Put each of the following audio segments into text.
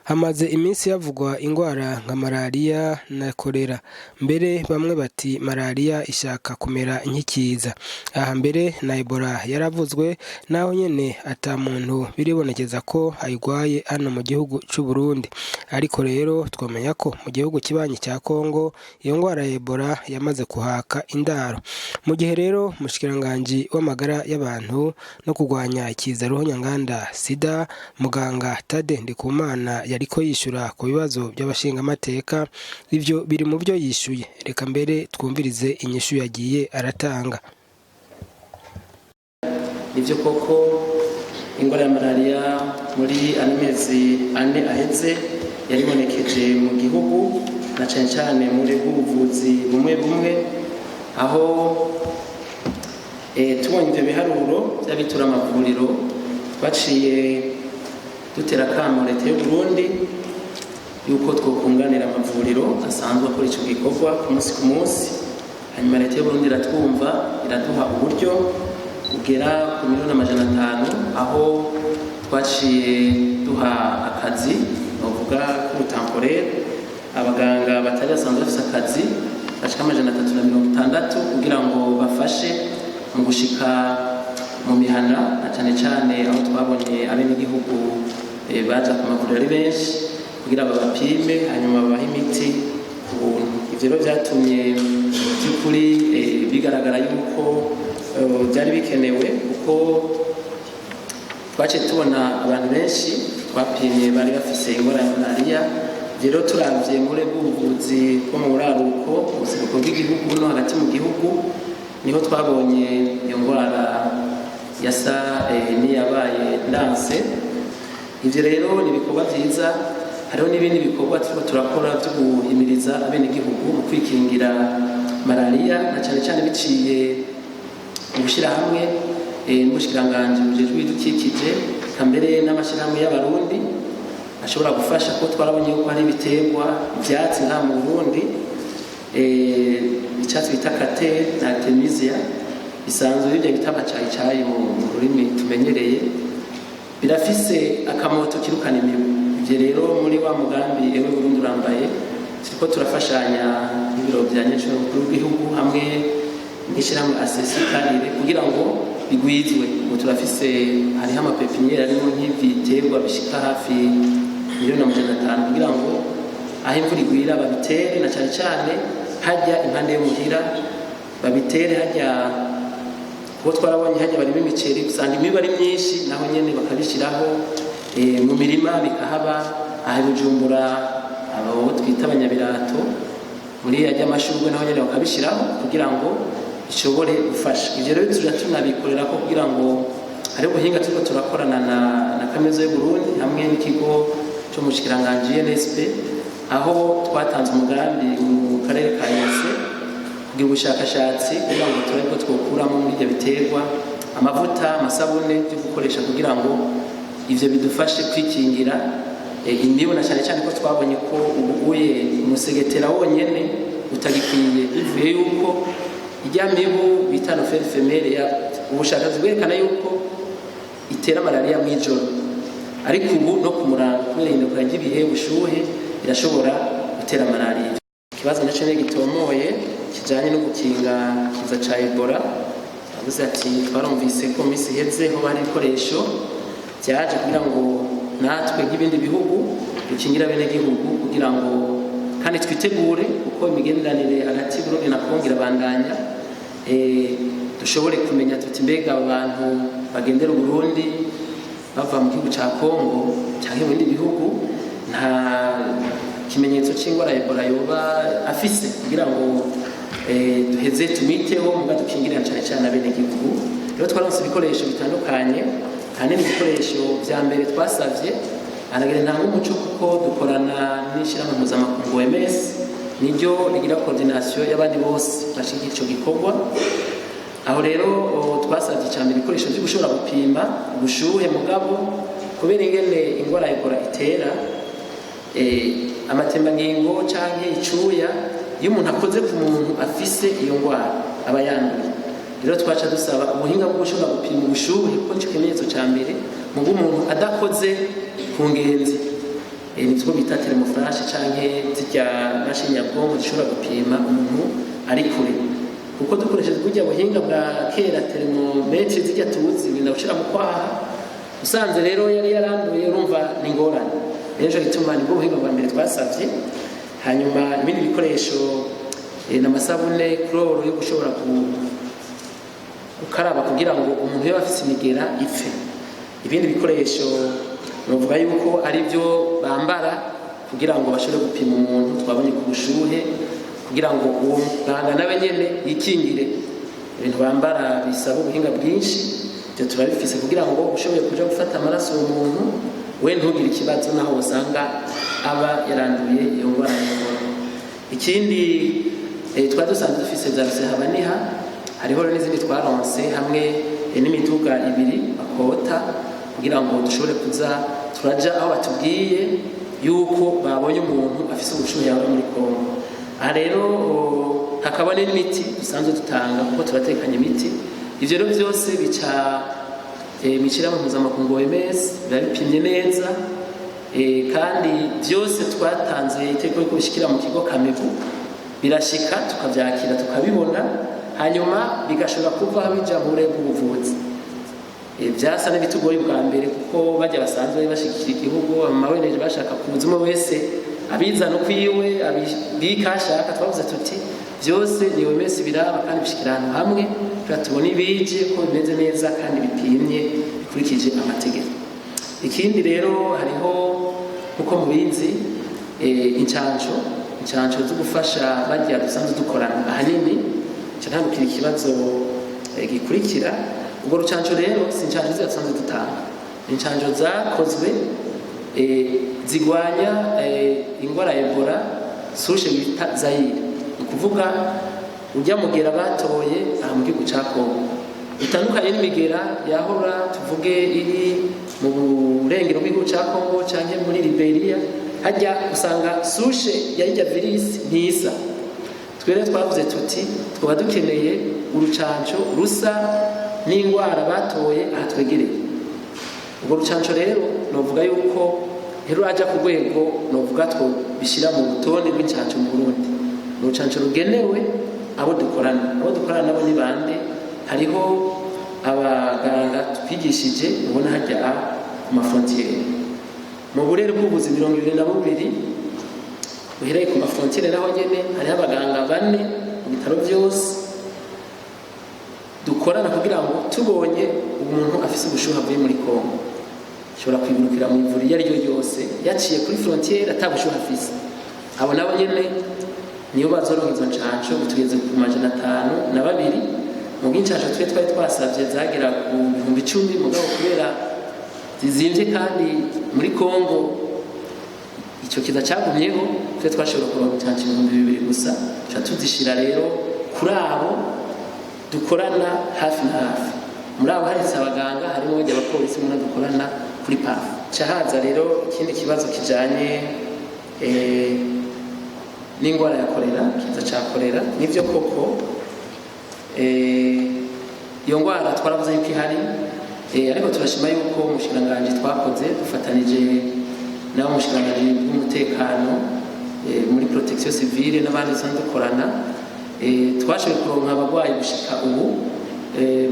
Hamaze iminsi havugwa ingwara nka marariya na korera, mbere bamwe bati marariya ishaka kumera nk'ikiza. Aha mbere na Ebola yaravuzwe, naho nyene ata muntu biribonekeza ko ayigwaye hano mu gihugu c'u Burundi. Ariko rero twomenya ko mu gihugu kibanyi ca Kongo iyo ngwara ya Ebola yamaze kuhaka indaro. Mu gihe rero umushikiranganji w'amagara y'abantu no kurwanya ikiza ruhonyanganda sida, muganga Tade Ndikumana, yariko yishura ku bibazo by'abashingamateka, ivyo biri mu vyo yishuye. Reka mbere twumvirize inyishu yagiye aratanga. Nibyo koko, indwara ya malariya muri ano mezi 4 aheze yaribonekeje mu gihugu, na cyane cyane muri bw'ubuvuzi bumwe bumwe, aho tubonye ibyo biharuro by'abitura amavuriro, twaciye dutera akamo leta y'u Burundi yuko twokunganira amavuriro asanzwe akora icyo gikorwa ku munsi ku munsi. Hanyuma leta y'u Burundi iratwumva, iraduha uburyo bugera ku miliyoni 500, aho twaciye duha akazi bavuga k'ubu temporaire abaganga batari basanzwe bafise akazi bashika 360, kugira ngo bafashe mu gushika mu mihana, na cyane cyane aho twabonye abenegihugu baja ku mavuriro ari benshi, kugira babapime hanyuma babahe imiti ku buntu. Ivyo rero vyatumye by'ukuri bigaragara yuko byari bikenewe, kuko twaciye tubona abantu benshi twapimye bari bafise ingwara ya malariya. Rero turavye muri bw'ubuvuzi bwo mu buraruko, ubuseruko bw'igihugu no hagati mu gihugu, niho twabonye iyo ndwara yasa n'iyabaye ndanse. Ivyo rero ni ibikorwa vyiza. Hariho n'ibindi bikorwa turiko turakora vyo guhimiriza abenegihugu mu kwikingira malariya, na cane cane biciye mu gushyira hamwe n'ubushikiranganji bujejwe ibidukikije, eka mbere n'amashyirahamwe y'Abarundi ashobora gufasha, ko twarabonye yuko hari ibiterwa, ivyatsi ngaha mu Burundi, icyatsi bita cataire na artemisia, bisanzwe bibyo bita amacayicayi mu rurimi tumenyereye, birafise akamoto kirukana imibu. Ivyo rero muri wa mugambi Ewe Burundi Urambaye, turiko turafashanya n'ibiro vya nyacubahiro mukuru w'igihugu hamwe n'ishyirahamwe asesikarire kugira ngo bigwizwe. Ubu turafise, hariho ama pépinières arimo nk'ibiterwa bishika hafi miliyoni 500, kugira ngo aho imvura igwira babitere, na cyane cyane hajya impande y'umuhira babitere hajya, kuko twarabonye hajya barimo imiceri usanga imibu ari myinshi, naho nyene bakabishyiraho mu mirima bikahaba. Aha i Bujumbura abo twita abanyabirato muri ajya amashurwe, naho nyene bakabishyiraho kugira ngo bishobore gufasha. Ivyo rero tuja tunabikorera ko kugira ngo hari ubuhinga turiko turakorana na kaminuza y'u Burundi hamwe n'ikigo cyo mu bushikiranganji INSP, aho twatanze umugambi mu karere ka Yose kugira ubushakashatsi, kugira ngo turabe ko twokuramo muri ibyo biterwa amavuta, amasabune byo gukoresha, kugira ngo ivyo bidufashe kwikingira imibu, na cyane cyane ko twabonye ko ubu uye umusegetera wonyene utagikwiye, bivuye yuko ijya mibu bita anophèle femelle ya ubushakashatsi bwerekana yuko itera malariya mw'ijoro, ariko ubu no ku murango, kubera ihinduka ry'ibihe, ubushuhe, irashobora gutera malariya. Ikibazo nacyo ni gitomoye kijanye no gukinga kiza ca Ebola. Avuze ati twarumvise ko mu minsi iheze ho hari ibikoresho byaje kugira ngo natwe nk'ibindi bihugu dukingira abenegihugu, kugira ngo kandi twitegure, kuko imigenderanire hagati y'Uburundi na Kongo irabandanya, dushobore kumenya tuti mbega abo bantu bagendera Uburundi bava mu gihugu ca Kongo cyangwa ibindi bihugu nta kimenyetso c'ingwara ya Ebola yoba afise, kugira ngo duheze tumwiteho muga dukingirira cyane cyane abenegihugu. Rero twaronse ibikoresho bitandukanye. Ahanini ibikoresho vya mbere twasavye, aragira ntanga umuco, kuko dukorana n'ishyirahamwe mpuzamakungu OMS, niryo rigira coordination y'abandi bose bashigikiye ico gikorwa. Aho rero twasabye cyane ibikoresho byo gushobora gupima ubushuhe, mugabo kubera ingene ingwara ya Ebola itera amatembangingo canke icuya, iyo umuntu akoze ku muntu afise iyo ngwara aba yanduye. Rero twaca dusaba ubuhinga bwo gushobora gupima ubushuhe, kuko nico kimenyetso ca mbere, mugo umuntu adakoze ku ngenzi. Nivyo bita thermoflash canke zirya mashini nyabwonko zishobora gupima umuntu ari kure, kuko dukoresheje burya buhinga bwa kera, thermomètre zirya tuzi, birinda gushira mu kwaha, usanze rero yari yaranduye, urumva ni ingorane. Rero nico gituma nibwo buhinga bwa mbere twasavye. Hanyuma ibindi bikoresho n'amasabune, chlore yo gushobora gukaraba kugira ngo umuntu yaba afise imigera ipfe. Ibindi bikoresho bavuga yuko ari byo bambara kugira ngo bashobore gupima umuntu twabonye ku bushuhe, kugira ngo uwo muganga nawe nyene yikingire. Ibintu bambara bisaba ubuhinga bwinshi, ibyo turabifise kugira ngo ushoboye kuja gufata amaraso uwo muntu we ntugire ikibazo naho usanga aba yaranduye iyo ndwara ya Ebola. Ikindi, twari dusanzwe dufise za rusehabaniha, hariho n'izindi twaronse hamwe n'imiduga ibiri bakota kugira ngo dushobore kuza turaja aho batubwiye yuko babonye umuntu afise ubushuhe yaba muri Kongo. Aha rero hakaba n'imiti dusanzwe dutanga, kuko turatekanye imiti. Ivyo rero byose bica mw'ishirahamwe mpuzamakungu OMS, biba bipimye neza, kandi byose twatanze iteko yuko bishikira mu kigo Kamebu, birashika tukavyakira, tukabibona, hanyuma bigashobora kuva bija mu burere bw'ubuvuzi. Vyasa n'ibitugoye bwa mbere, kuko bajya basanzwe bashigikira igihugu, amaweneje bashaka kuza umwe wese abizana ukwiwe abibika ashaka. Twavuze tuti byose ni OMS biraba kandi bishikira ahantu hamwe, kugira tubone ibije ko bimeze neza kandi bipimye bikurikije amategeko. Ikindi rero, hariho nkuko mubizi incanco zo gufasha bajya dusanzwe dukorana ahanini. Nca ntandukira ikibazo gikurikira. Ubwo rucanco rero si incanco ziriya dusanzwe dutanga, incanco zakozwe zigwanya ingwara ya Ebola souche bita Zaire, ni ukuvuga ujya mugera batoye aha mu gihugu ca Kongo, bitandukanye n'imigera yahora tuvuge iri mu burengero bw'igihugu ca Kongo canke muri Liberia. Hajya usanga souche ya irya virus ntisa. Twere twavuze tuti twaba dukeneye urucanco rusa n'ingwara batoye aha twegereye. Ubwo rucanco rero novuga yuko ntiruraja ku rwego novuga two bishyira mu rutonde rw'incanco mu Burundi. Ni urucanco rugenewe abo dukorana. Abo dukorana nabo ni bande? Hariho abaganga twigishije ubona hajya ku ma frontières mu burere bw'ubuzi 22 uhereye ku ma frontières. Naho nyene hariho abaganga bane mu bitaro byose dukorana, kugira ngo tubonye umuntu afise ubushuhe avuye muri Kongo, ashobora kwigurukira mu ivuriro iyo ari ryo ryose yaciye kuri frontière ata bushuhe afise. Abo nabo nyene niyo bazoronka izo ncanco. Tugeze ku 502. Mu bw'incanco twe twari twasavye zagera ku 10,000, mugabo kubera zizimvye kandi muri Kongo ico kiza cagumyeho, twe twashobora kuronka incanco 2000 gusa. Tuca tuzishira rero kuri abo dukorana hafi na hafi. Muri abo haretse abaganga, harimo bajya abapolisi muna dukorana kuri PAF. Ca haza rero ikindi kibazo kijanye n'ingwara ya kolera, kiza ca kolera. Nivyo koko, iyo ngwara twaravuze yuko ihari, ariko turashima yuko umushikiranganji twakoze dufatanije n'abo umushikiranganji bw'umutekano muri protection civile n'abandi dusanzwe dukorana, twashoboye kuronka abarwayi gushika ubu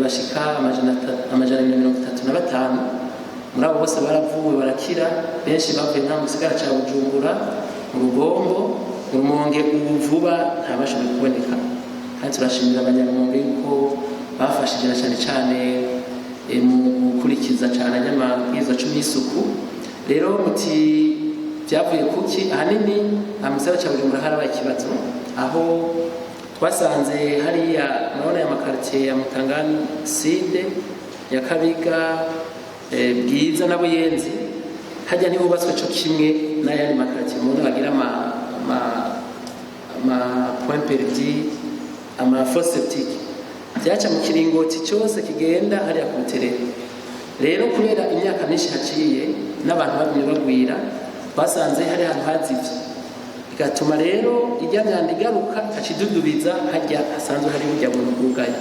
bashika 235. Muri abo bose baravuwe barakira. Benshi bavuye nta mu gisagara ca Bujumbura, mu Rugombo, mu Rumonge. Ubu vuba ntabashoboye kuboneka, kandi turashimira Abanyarumonge yuko bafashije na cyane cyane mu gukurikiza cyane amabwiriza 10 y'isuku. Rero muti byavuye kuki? Ahanini aha mu gisagara ca Bujumbura harabaye ikibazo, aho twasanze hariya murabona aya ma quartiers ya Mutangani Sud, Nyakabiga, Bwiza na Buyenzi, hajya ntihubatswe co kimwe n'ayandi ma quartiers mubona bagira ama point perdu, ama fosse septique, byaca mu kiringoti cyose kigenda hariya ku Buterere. Rero kubera imyaka myinshi haciye n'abantu bagumye bagwira, twasanze hari ahantu hazivye, bigatuma rero ijya myanda igaruka igaca idudubiza hajya hasanzwe hari burya buntu bwugaye.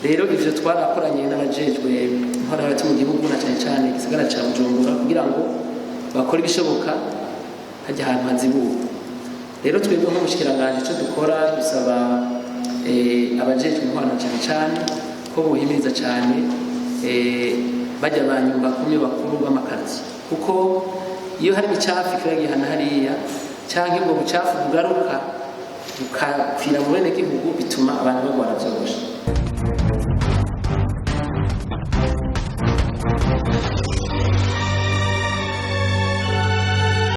Rero ivyo twarakoranye n'abajejwe intwara hagati mu gihugu, na cyane cyane igisagara ca Bujumbura, kugira ngo bakore ibishoboka. Hajya ahantu hazibuwe rero, twebwe nk'umushikiranganji icyo dukora, dusaba abajejwe intwaro cyane cyane ko bohimiriza cyane bajya ba nyumba kumi, bakuru b'amakaritiye, kuko iyo hari imicafu ikiragihana hariya cyangwa ubwo bucafu bugaruka bukakwira mu bene gihugu, bituma abantu bagwara byoroshe.